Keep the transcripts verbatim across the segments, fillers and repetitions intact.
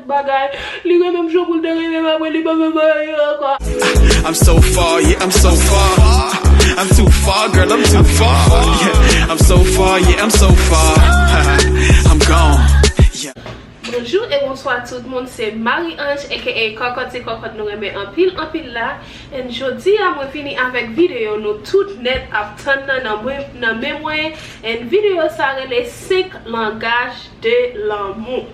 Bagay, li renmen m jan pou l te renmen m, apre li pa vle bay ankò. I'm so far, yeah, I'm so far. I'm too far, girl, I'm too far. Yeah, I'm so far, yeah, I'm so far. I'm gone. Yeah. Bonjou e bonswa tout moun, se Marie Ange aka Kòkòt ti Kòkòt nou renmen anpil anpil la. And jodi a mwen vini avèk videyo nou tout nèt ap tann nan nan mwen nan men mwen. And videyo sa rele senk langaj de lanmou.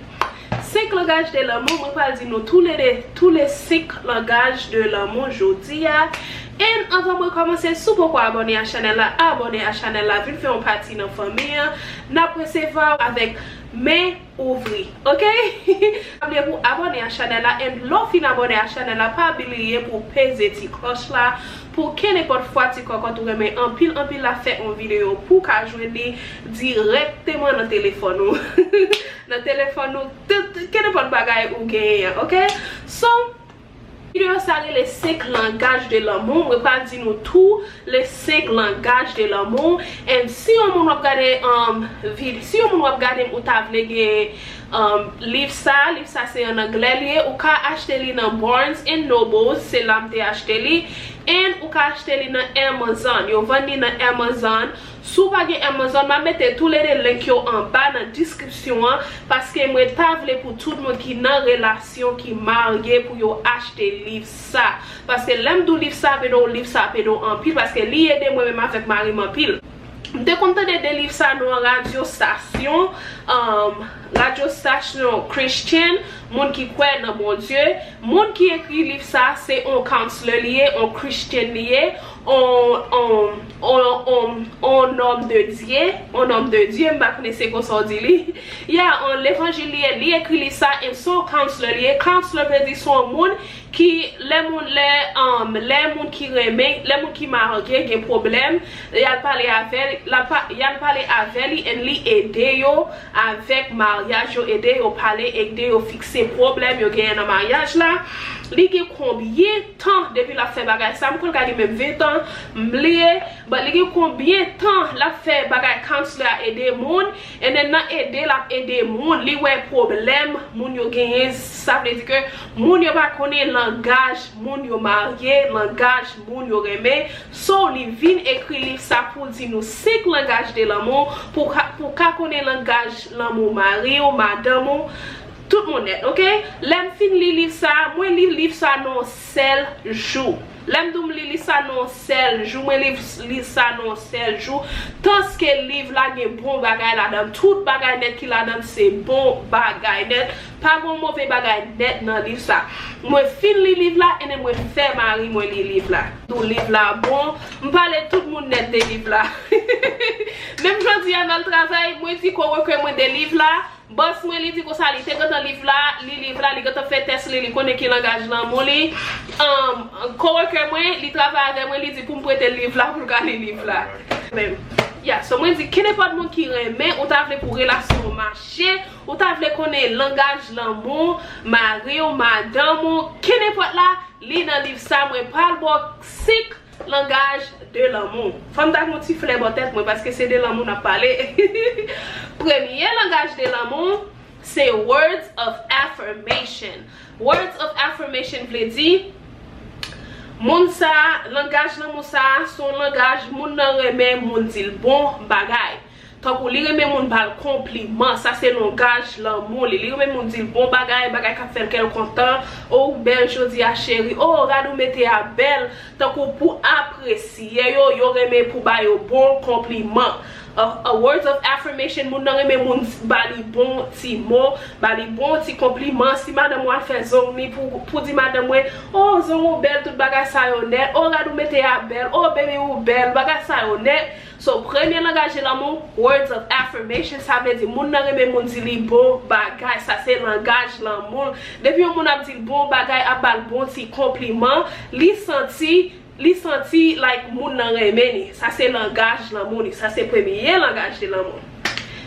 Senk langaj de lanmou, mwen pral di nou tou le de, tou le senk langaj de lanmou jodi a. And anvan mwen kòmanse, si w poko abòne a chanèl la, abòne a chanèl la, vin fè yon pati nan fanmi an. N ap resevwa w avèk men ouvri, ok? Pa bliye pou abòne a chanèl la, and lè w fin abòne a chanèl la, pa bliye pou peze ti klòch la, pou kenenpòt fwa ti kòkòt ou renmen anpil anpil la fè yon videyo, pou w ka jwenn li dirèkteman nan telefòn ou. Nan telefòn ou, tout, kenenpòt bagay ou genyen an, ok? So, videyo sa rele senk langaj de lanmou. Mwen pral di nou tou le senk langaj de lanmou. And si yon moun w ap gade, um, vid, si yon moun w ap gade m ou ta vle gen, um, liv sa, liv sa se an anglè li ye, ou ka achte li nan Barnes and Noble, se la m te achte li. And ou ka achte li nan Amazon. Yo vann li nan Amazon. Si w pa gen Amazon, m ap mete tou le de link yo anba nan description an, paske mwen ta vle pou tout moun ki nan relasyon, ki marye, pou yo achte liv sa. Paske lè m di w liv sa ap ede w, liv sa ap ede w anpil, paske li ede mwen menm avèk mari m anpil. M te konn tande de liv sa nan yon radyo stasyon, um, radyo stasyon Christian, moun ki kwè nan Bondye. Moun ki ekri liv sa, se on counselor li ye, on Christian li ye, on, on, on, on, on homme de Dieu, on homme de Dieu, m pa konnen se konsa w di li. Ya, on levanjil li ye, li ekri liv sa, and se on counselor li ye. Counselor vle di se on moun ki, lè moun, lè, um, lè moun ki renmen, lè moun ki marye gen pwoblèm, y al pale avè l, l al pa, y al pale avè li, and li ede yo avèk maryaj yo, ede yo pale, ede yo fikse pwoblèm yo genyen nan maryaj la. Li gen konbyen tan depi l ap fè bagay sa? M kwè l ka gen menm ven tan, m bliye, but li gen konbyen tan l ap fè bagay counselor a ede moun, and then nan ede l ap ede moun, li wè pwoblèm moun yo genyen, sa vle di ke moun yo pa konnen langaj moun yo marye, langaj moun yo renmen. So, li vin ekri liv sa pou l di nou senk langaj de lanmou, pou ka, pou ka konnen langaj lanmou mari w, madanm ou, tout moun nèt, ok? Lè m fin li liv sa, mwen li liv sa nan yon sèl jou. Lè m di w m li liv sa nan yon sèl jou, mwen li liv sa nan yon sèl jou. Tanske liv la gen bon bagay ladan l. Tout bagay nèt ki ladan l se bon bagay nèt. Pa gen yon move bagay nèt nan liv sa. Mwen fin li liv la, and then mwen fè mari mwen li liv la. Di w liv la bon, m pale tout moun nèt de liv la. Menm jodi a nan travay, mwen di coworker mwen de liv la. Bòs mwen, li di konsa, li te gentan liv la, li liv la, li gentan fè tès li, li konnen ki langaj lanmou li. Um, coworker mwen, li travay avè mwen, li di pou m prete l liv la, pou l ka li liv la. Men, ya, so mwen di, kenenpòt moun ki renmen, ou ta vle pou relasyon w mache, ou ta vle konnen langaj lanmou mari w, madanm ou, kenenpòt la, li nan liv sa, mwen pral ba w senk langaj de lanmou. Fò m ta gen yon ti flè bò tèt mwen, paske se de lanmou n ap pale. Premye langaj de lanmou, se words of affirmation. Words of affirmation vle di, moun sa, langaj lanmou sa, se yon langaj moun nan renmen moun di l bon bagay. Tankou li renmen moun ba l konpliman, sa se langaj lanmou li. Li renmen moun di l bon bagay, bagay k ap fè l kè l kontan. O, ou bèl jodi a, cheri. O, rad ou mete a bèl. Tankou pou apresye yo, yo renmen pou ba yo bon konpliman. A, a words of affirmation, moun nan renmen moun ba li bon ti mo, ba li bon ti konpliman. Si madanm ou al fè zong li, pou, pou di madanm mwen, o, zong ou bèl, tout bagay sa yo nèt. O, rad ou mete a bèl. O, baby ou bèl, bagay sa yo nèt. So, premye langaj de lanmou, words of affirmation, sa vle di moun nan renmen moun di li bon bagay. Sa se langaj lanmou l. Depi yon moun ap di l bon bagay, ap ba l bon ti konpliman, li santi, li santi, like, moun nan renmen li. Sa se langaj lanmou li. Sa se premye langaj de lanmou.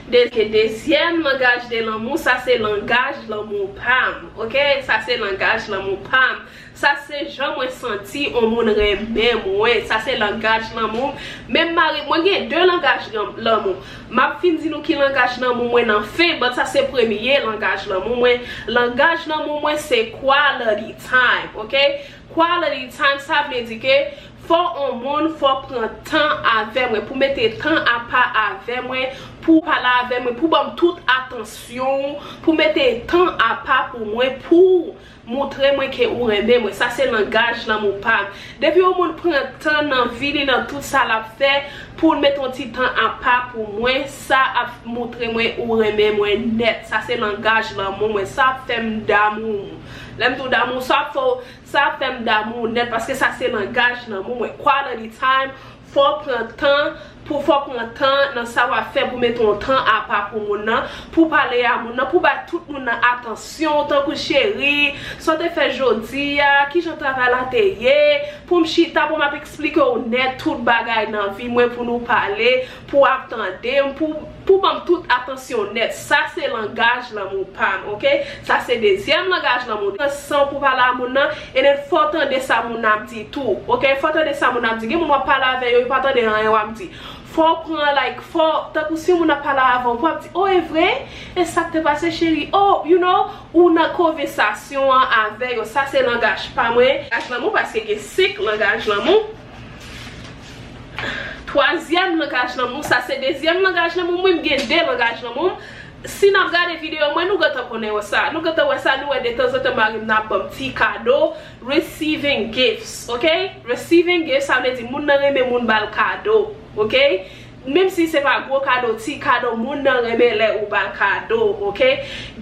De, ke dezyèm langaj de lanmou, sa se langaj lanmou pa m, oke? Sa se langaj lanmou pa m. Sa se jan mwen santi yon moun renmen mwen. Sa se langaj lanmou. Menm mari, mwen gen de langaj lan-, lanmou. M ap fin di nou ki langaj lanmou mwen nan fen, but sa se premye langaj lanmou mwen. Langaj lanmou mwen se quality time, oke? Quality time, sa vle di ke fò yon moun, fò pran tan avè mwen, pou mete tan apa avè mwen, pou pale avè mwen, pou ban m tout atansyon, pou mete tan apa pou mwen, pou moutre mwen ke ou renmen mwen. Sa se langaj lanmou pa m. Depi yon moun pran tan nan vi li, nan tout sa l ap fè, pou l mete yon ti tan apa pou mwen, sa ap moutre mwen ou renmen mwen nèt. Sa se langaj lanmou mwen. Sa ap fè m damou. Lè m di w damou, sa ap fè w, sa ap fè m damou nèt, paske sa se langaj lanmou mwen. Quality time, fò w pran tan, pou fò w pran tan nan sa w ap fè pou mete yon tan apa pou moun nan, pou pale a moun nan, pou bay tout moun nan atansyon, tankou cheri, sa w te fè jodi a, kijan travay la te ye, pou m chita, pou m ap eksplike w nèt tout bagay nan vi mwen, pou nou pale, pou w ap tande m, pou, pou ban m tout atansyon nèt. Sa se langaj lanmou pa m, oke? Sa se dezyèm langaj lanmou. Pran san w pou pale a moun nan, e then fò w tande sa moun nan ap di tou, oke? Fò w tande sa moun nan ap di. Gen moun w ap pale avè yo, yo pa tande anyen w ap di. Fò w pran, like, fò, tankou si yon moun ap pale avè w, pou w ap di, "Oh, e vre? E sa k te pase, cheri? Oh, you know," ou nan konvèsasyon an avè yo. Sa se langaj pa mwen. Langaj lanmou, paske gen senk langaj lanmou. Twazyèm langaj lanmou, sa se dezyèm langaj lanmou mwen, m gen de langaj lanmou. Si n ap gade videyo mwen, nou gentan konnen wè sa. Nou gentan wè sa, nou wè detanzantan mari m nan ap ban m ti kado, receiving gifts, oke? Receiving gifts, sa vle di moun nan renmen moun ba l kado, oke? Menm si se pa gwo kado, ti kado, moun nan renmen lè ou ba l kado, oke?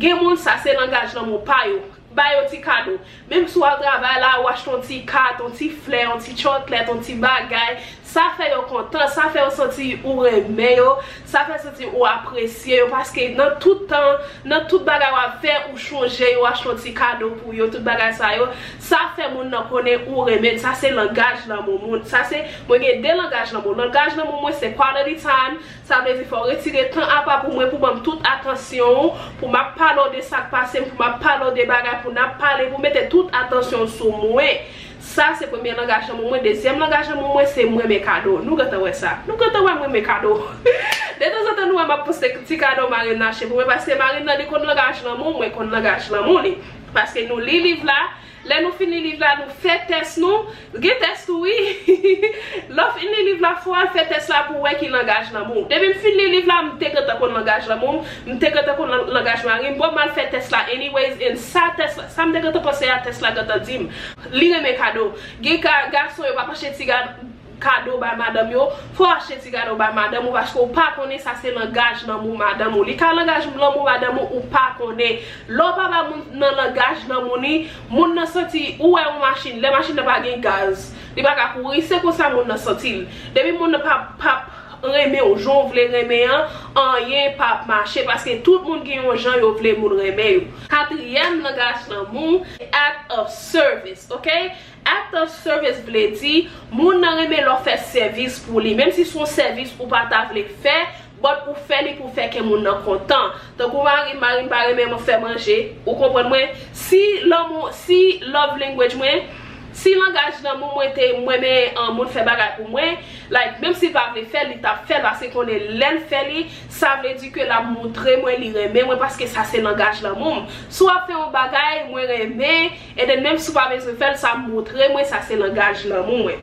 Gen moun, sa se langaj lanmou pa yo. Ba yo ti kado. Menm si w al travay la, ou achte yon ti kat, yon ti flè, yon ti chòklèt, yon ti bagay, sa fè yo kontan, sa fè yo santi ou renmen yo, sa fè santi ou apresye yo, paske nan tout tan, nan tout bagay w ap fè, ou chonje yo, achte yon ti kado pou yo, tout bagay sa yo, sa fè moun nan konnen ou renmen l. Sa se langaj lanmou moun. Sa se, mwen gen de langaj lanmou. Langaj lanmou mwen se quality time, sa vle di fò w retire tan apa pou mwen, pou ban m tout atansyon w, pou m ap pale w de sa k pase m, pou m ap pale w de bagay, pou n ap pale, pou mete tout atansyon w sou mwen. Sa se premye langaj lanmou mwen. Dezyèm langaj lanmou mwen se m renmen kado. Nou gentan wè sa. Nou gentan wè m renmen kado. Detanzantan nou wè m ap poste ti kado mari m nan achte pou mwen, paske mari m nan li konn langaj lanmou, mwen konn langaj lanmou li. Paske nou li liv la, lè nou fin li liv la, nou fè tès nou. Gen tès tou, wi. Lè w fin li liv la, fò w al fè tès la pou w wè ki langaj lanmou. Depi m fin li liv la, m te gentan konn langaj lanmou m, m te gentan konn lan-, langaj mari m. Bon, m al fè tès la anyways, and sa tès la, sa m te gentan panse a, tès la gentan di m. Li renmen kado. Gen ka, gason yo p ap achte ti ga-, kado bay madanm yo, fò w achte ti kado bay madanm ou, paske w pa konnen sa se langaj lanmou madanm ou. Li ka langaj lanmou madanm ou, ou pa konnen. Lè w pa bay moun nan langaj lanmou ni, moun nan santi, ou wè yon machin, lè machin nan pa gen gaz, li pa ka kouri, se konsa moun nan santi l. Depi moun nan pa, p ap renmen w jan w vle renmen an, anyen p ap mache, paske tout moun gen yon jan yo vle moun renmen yo. Katriyèm langaj lanmou, act of service, oke? Act of service vle di, moun nan renmen lè w fè sèvis pou li. Menm si se yon sèvis ou pa ta vle fè, but ou fè li pou fè kè moun nan kontan. Tankou mari m, mari m pa renmen mwen fè manje, ou konprann mwen? Si lanmou, si love language mwen, si langaj lanmou mwen te, mwen renmen, uh, moun fè bagay pou mwen, like, menm si l pa vle fè l, li t ap fè l, paske konnen lè l fè li, sa vle di ke l ap moutre mwen li renmen mwen, paske sa se langaj lanmou m. Si w ap fè yon bagay, mwen renmen, and then menm si w pa bezwen fè l, sa moutre mwen sa se langaj lanmou mwen.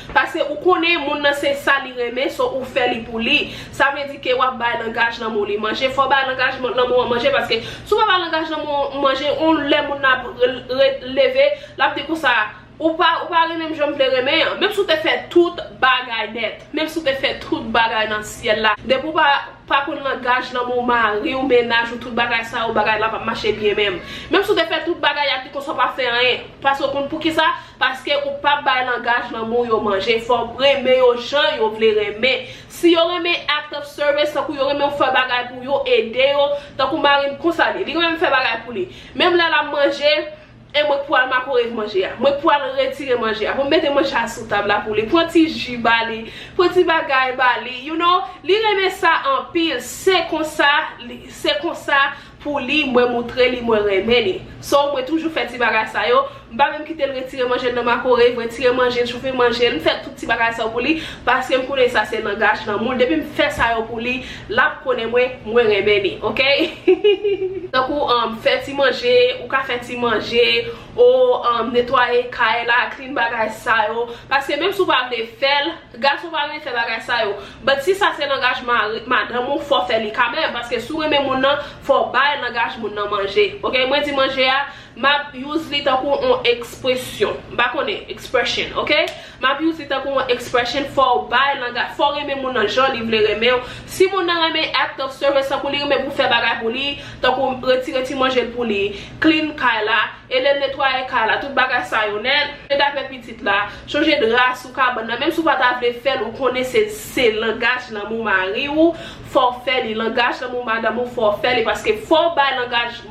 Paske ou konnen moun nan se sa li renmen, so ou fè li pou li. Sa vle di ke w ap bay langaj lanmou li manje. Fò w bay langaj lanmou an manje, paske si w pa bay langaj lanmou an manje, yon lè moun nan ap re-, re-, leve, l ap di konsa, ou pa, ou pa renmen m jan m vle renmen an. Menm si w te fè tout bagay nèt, menm si w te fè tout bagay nan syèl la, depi w pa, pa konn langaj lanmou mari w, mennaj ou, tout bagay sa yo, bagay la p ap mache byen menm. Menm si w te fè tout bagay, y ap di konsa w pa fè anyen. Paske w konn poukisa? Paske ou p ap bay langaj lanmou yo manje. Fò w renmen yo jan yo vle renmen. Si yo renmen act of service, tankou yo renmen w fè bagay pou yo, ede yo, tankou mari m konsa li, li renmen m fè bagay pou li. Menm lè l ap manje, E mwen k pou al makorev manje a. Mwen k pou al retire manje a. Pou m mete manje a sou tab la pou li. Pran ti ji ba li. Pran ti bagay ba li. You know, li renmen sa anpil. Se konsa, li- se konsa pou li, mwen moutre li mwen renmen li. So, mwen toujou fè ti bagay sa yo. M pa menm kite l retire manje l nan makorev, retire manje l, chofe manje l. M fè tout ti bagay sa yo pou li, paske m konnen sa se langaj lanmou l. Depi m fè sa yo pou li, l ap konnen mwen, mwen renmen li, oke? Tankou, um, fè ti manje, ou ka fè ti manje, ou, um, netwaye kay la, clean bagay sa yo. Paske menm si w pa vle fè l, gason pa vle fè bagay sa yo. But si sa se langaj mari, madanm ou, fò w fè li kanmenm. Paske si w renmen moun nan, fò w bay langaj moun nan manje. Oke? Mwen di manje a, m ap use li tankou yon ekspresyon. M pa konnen, expression, oke? M ap use li tankou yon expression, fò w bay langaj, fò w renmen moun nan jan li vle renmen w. Si moun nan renmen act of service, tankou li renmen pou w fè bagay pou li, tankou retire ti manje l pou li, clean kay la, ede l netwaye kay la, tout bagay sa yo nèt, ede avèk pitit la, chanje dra sou kabann nan, menm si w pa ta vle fè l, ou konnen se, se langaj lanmou mari w, fò w fè li, langaj lanmou madanm ou, fò w fè li, paske fò w bay langaj,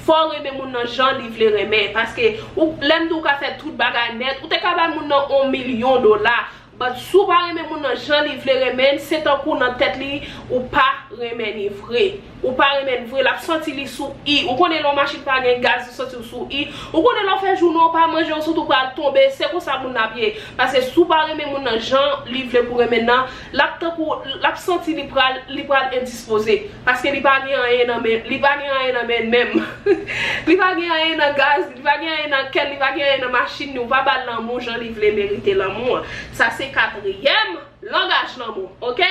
fò w renmen moun nan jan li vle renmen, paske ou, lè m di w ka fè tout bagay nèt, ou te ka bay moun nan yon milyon dola, but si w pa renmen moun nan jan li vle renmen l, se tankou nan tèt li, ou pa renmen li vre. Ou pa renmen l vre, l ap santi li sou i. Ou konnen lè yon machin pa gen gaz, li santi l sou i. Ou konnen lè w fè jounen w pa manje, ou santi w pral tonbe, se konsa moun nan ap ye. Paske si w pa renmen moun nan jan li vle pou renmen nan, l ap tankou, l ap santi li pral, li pral endispoze. Paske li pa gen anyen nan men, li pa gen anyen nan men l menm. Li pa gen anyen nan gaz, li pa gen anyen nan kè l, li pa gen anyen nan machin li, ou pa ba l lanmou jan li vle merite lanmou an. Sa se katriyèm langaj lanmou, oke?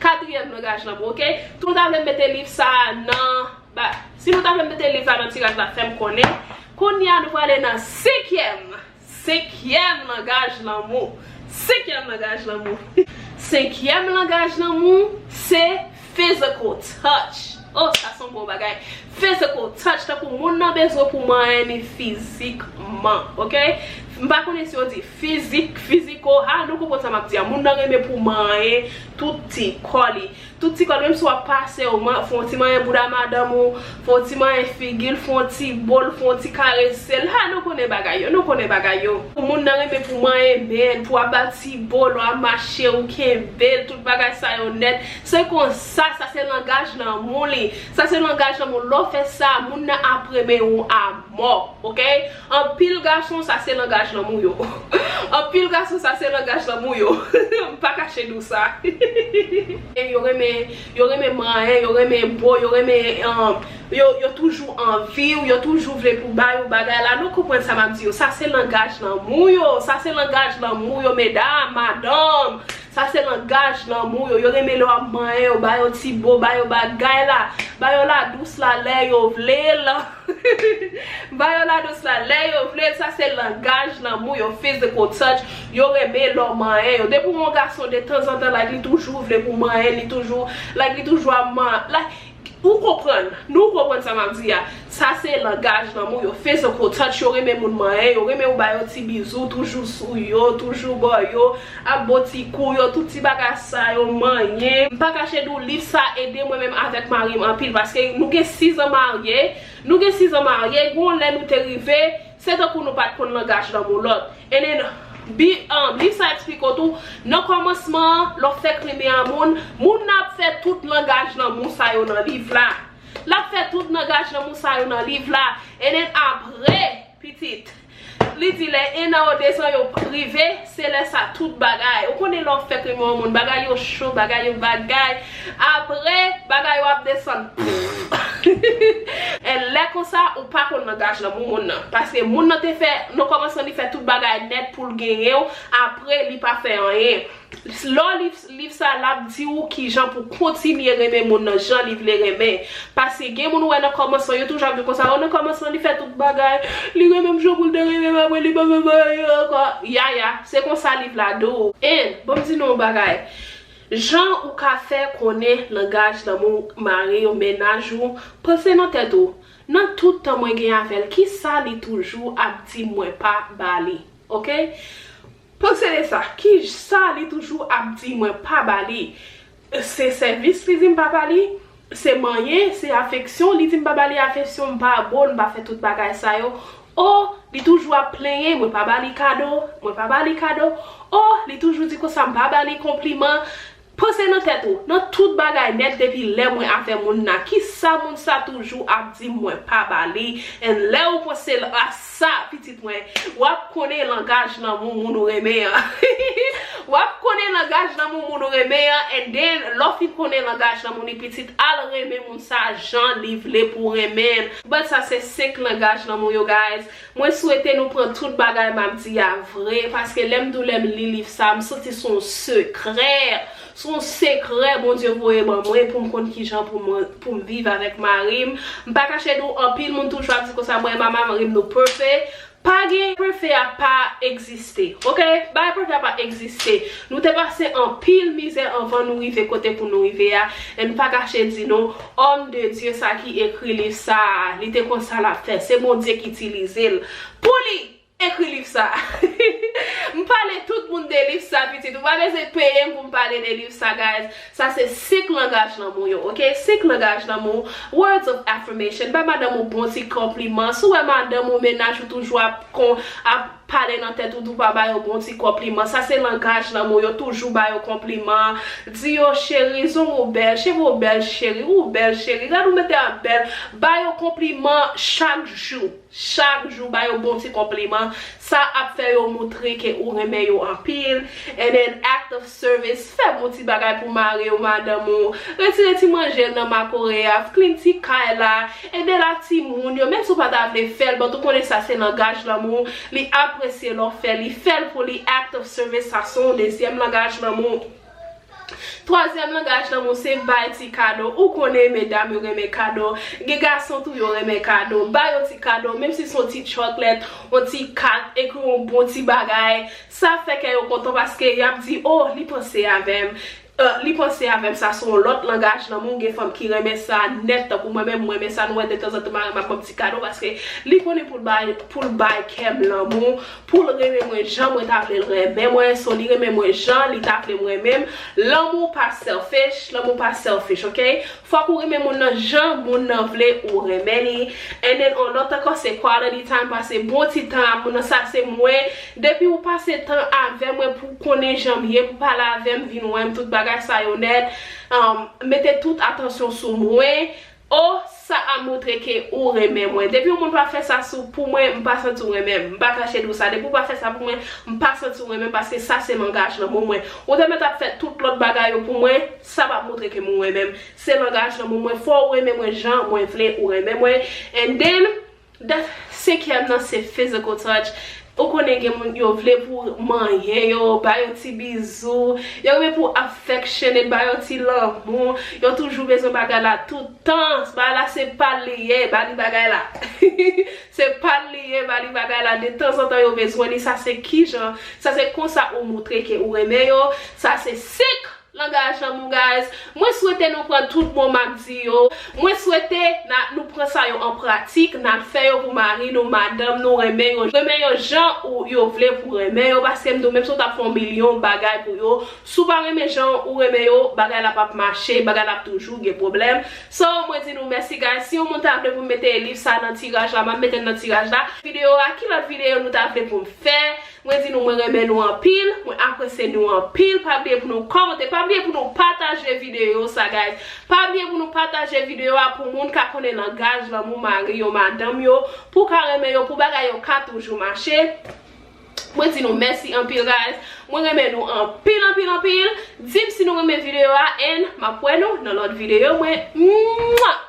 Katriyèm langaj lanmou, oke? Si nou ta vle mete liv sa a nan, ba, si nou ta vle mete liv la nan tiraj la, fè m konnen. Kounye a, nou prale nan senkyèm. Senkyèm langaj lanmou. Senkyèm langaj lanmou. Senkyèm langaj lanmou, se physical touch. Oh, sa se yon bon bagay. Physical touch, tankou moun nan bezwen pou manyen li fizikman, oke? M pa konnen si yo di fizik, fiziko, ha, nou konprann sa m ap di a. Moun nan renmen pou manyen tout ti kò li. Tout ti kò l, menm si w ap pase, w man-, fè yon ti manyen bouda madanm ou, fè yon ti manyen figi l, fè yon ti bo l, fè yon ti karese l. Ha, nou konnen bagay yo, nou konnen bagay yo. Moun nan renmen pou manyen men l, pou w ap ba l ti bo l, w ap mache, ou kenbe l, tout bagay sa yo nèt. Se konsa, sa se langaj lanmou li. Sa se langaj lanmou. Lè w fè sa, moun nan ap renmen ou a mò, oke? Anpil gason, sa se langaj lanmou yo. Anpil gason, sa se langaj lanmou yo. M pa kache di w sa. E yo renmen, yo renmen manyen, yo renmen bo, yo renmen, um, yo, yo toujou anvi w, yo toujou vle pou bay ou bagay la. Nou konprann sa m ap di yo. Sa se langaj lanmou yo. Sa se langaj lanmou yo, medam, madanm. Sa se langaj lanmou yo. Yo renmen lè w ap manyen yo, ba yo ti bo, ba yo bagay la, ba yo ladous la lè yo vle l. Ba yo ladous la lè yo vle l. Sa se langaj lanmou yo, physical touch. Yo renmen lè w manyen yo. Depi w yon gason, de tanzantan, like, li toujou vle pou manyen, li toujou, like, li toujou ap man-, like, ou konprann, nou konprann sa m ap di a. Sa se langaj lanmou yo, physical touch, yo renmen moun manyen, yo renmen ou ba yo ti bizou, toujou sou yo, toujou bò yo, ap bo ti kou yo, tout ti bagay sa yo, manyen. M pa kache di w, liv sa ede mwen menm avèk mari m anpil, paske nou gen sizan marye, nou gen sizan marye, gon lè nou te rive, se tankou nou pa t konn langaj lanmou lòt. And then, bi-, um, liv sa eksplike w tou, nan kòmansman an, lè w fèk renmen yon moun, moun nan ap fè tout langaj lanmou sa yo nan liv la. L ap fè tout langaj lanmou sa yo nan liv la. And then apre, pitit, li di lè en an yo, dezan yo rive, se lè sa tout bagay. Ou konnen lè w fèk renmen yon moun, bagay yo cho, bagay yo bagay. Apre, bagay yo ap desann. E lè konsa, ou pa konn langaj lanmou moun nan. Paske moun nan te fè, nan kòmansman li fè tout bagay nèt pou l genyen w, apre li pa fè anyen. Lè w li Liv sa a, l ap di w kijan pou kontinye renmen moun nan jan li vle renmen. Paske gen moun ou wè nan kòmansman, yo toujou ap di konsa, o, nan kòmansman li fè tout bagay, li renmen m jan pou l te renmen m, apre li pa fè bagay yo ankò. Ya, ya, se konsa liv la di w. And, ban m di nou yon bagay. Jan ou ka fè konnen langaj lanmou mari w, mennaj ou, panse nan tèt ou, nan tout tan mwen gen avè l, kisa li toujou ap di mwen pa ba li? Oke? Panse de sa, kisa li toujou ap di mwen pa ba li? Se sèvis li di m pa ba li? se manyen, se afeksyon. Li di m pa ba li afeksyon, m pa bo l, m pa fè tout bagay sa yo. O, li toujou ap plenyen, mwen pa ba li kado, mwen pa ba li kado. O, li toujou di konsa, m pa ba li konpliman. Panse nan tèt ou, nan tout bagay nèt, depi lè mwen avè moun nan, kisa moun sa toujou ap di m mwen pa ba li? And lè ou panse l a sa, pitit mwen, w ap konnen langaj lanmou moun ou renmen an. W ap konnen langaj lanmou moun ou renmen an, and then lè w fin konnen langaj lanmou li, pitit, al renmen moun sa jan li vle pou w renmen l. But sa se senk langaj lanmou yo, guys. Mwen swete nou pran tout bagay m ap di a vre, paske lè m di w lè m li liv sa, m santi se yon sekrè. Se yon sekrè Bondye voye ban mwen pou m konn kijan pou mwen, pou m viv avèk mari m. M pa kache di w, anpil moun toujou ap di konsa, mwen e mari m nou pèfè. Pa gen pèfè a pa egziste, oke? Bagay pèfè a pa egziste. Nou te pase anpil mizè anvan nou rive kote pou nou rive a. E m pa kache di nou, homme de Dieu sa ki ekri liv sa a, li te konn sa l ap fè. Se Bondye ki itilize l pou li ekri liv sa. M pale tout moun de liv sa, pitit. Ou pa bezwen peye m pou m pale de liv sa, guys. Sa se senk langaj lanmou yo, oke? Senk langaj lanmou. Words of affirmation. Bay madanm ou bon ti konpliman. Si w wè madanm ou, mennaj ou toujou ap kon, ap pale nan tèt ou, di w pa ba yo bon ti konpliman. Sa se langaj lanmou yo, toujou ba yo konpliman. Di yo, cheri, zong ou bèl, cheve w bèl, cheri, ou bèl, cheri, gad ou mete ap bèl. Ba yo konpliman chak jou. Chak jou, ba yo bon ti konpliman. Sa ap fè yo moutre ke ou renmen yo anpil. And then act of service, fè bon ti bagay pou mari w, madanm ou. Retire ti manje l nan makore a, clean ti kay la, ede la timoun yo. Menm si w pa ta vle fè l, but ou konnen sa se langaj lanmou. Li apresye lè w fè l, li fè l pou li. Act of service, sa se yon dezyèm langaj lanmou. Twazyèm langaj lanmou se bay ti kado. Ou konnen medam yo renmen kado. Gen gason tou yo renmen kado. Ba yo ti kado, menm si se yon ti chocolate, yon ti kat, ekri yon bon ti bagay. Sa fè kè yo kontan paske y ap di, "Oh, li panse avè m." Euh, li panse avè m, sa se yon lòt langaj lanmou. Gen fanm ki renmen sa nèt, tankou mwen menm, mwen renmen sa. Nou wè detanzantan mari m ap ban m ti kado paske li konnen pou l bay, pou l bay kè m lanmou. Pou l renmen mwen jan mwen ta vle l renmen mwen, so li renmen mwen jan li ta vle m renmen m. Lanmou pa selfish, lanmou pa selfish, oke? Fòk ou renmen moun nan jan moun nan vle ou renmen li. And then, on lòt ankò, se quality time, pase bon ti tan ak moun nan, sa se mwen. Depi ou pase tan avè mwen pou w konnen jan m ye, pou w pale avè m, vin wè m, tout bagay sa yo nèt. Um, mete tout atansyon sou mwen. Oh, sa ap montre ke ou renmen mwen. Depi yon moun pa fè sa sou, pou mwen, m pa santi w renmen m. M pa kache di w sa. Depi w pa fè sa pou mwen, m pa santi w renmen m paske sa se langaj lanmou mwen. Ou te mèt ap fè tout lòt bagay yo pou mwen, sa p ap montre ke m ou renmen m. Se langaj lanmou mwen. Fò ou renmen mwen jan mwen vle ou renmen mwen. And then, that, senkyèm nan se physical touch. Ou konnen gen moun yo vle pou manyen yo, ba yo ti bizou, yo renmen pou affectionate, ba yo ti lanmou, yo toujou bezwen bagay la tout tan. Bagay la se pa l li ye, ba li bagay la. Se pa l li ye, ba li bagay la. De tanzantan yo bezwen li, sa se kijan, sa se konsa ou montre ke ou renmen yo, sa se senk langaj lanmou, guys. Mwen swete nou pran tout mo m ap di yo. Mwen swete na, nou pran sa yo an pratik, n al fè yo pou mari nou, madanm nou, renmen yo, renmen yo jan ou yo vle pou renmen yo, paske m di w, menm si w t ap fè yon milyon bagay pou yo, si w pa renmen jan ou renmen yo, bagay la p ap mache, bagay la ap toujou gen pwoblèm. So, mwen di nou mèsi, guys. Si yon moun ta vle pou m mete liv sa nan tiraj la, m ap mete l nan tiraj la. Videyo a, ki lòt videyo nou ta vle pou m fè? Mwen di nou, mwen renmen nou anpil, mwen apresye nou anpil. Pa bliye pou nou kòmante, pa bliye pou nou pataje videyo sa, guys. Pa bliye pou nou pataje videyo a pou moun ka konnen langaj lanmou mari yo, madanm yo, pou ka renmen yo, pou bagay yo ka toujou mache. Mwen di nou mèsi anpil, guys. Mwen renmen nou anpil, anpil, anpil. Di m si nou renmen videyo a, and m ap wè nou nan lòt videyo mwen. Mwa!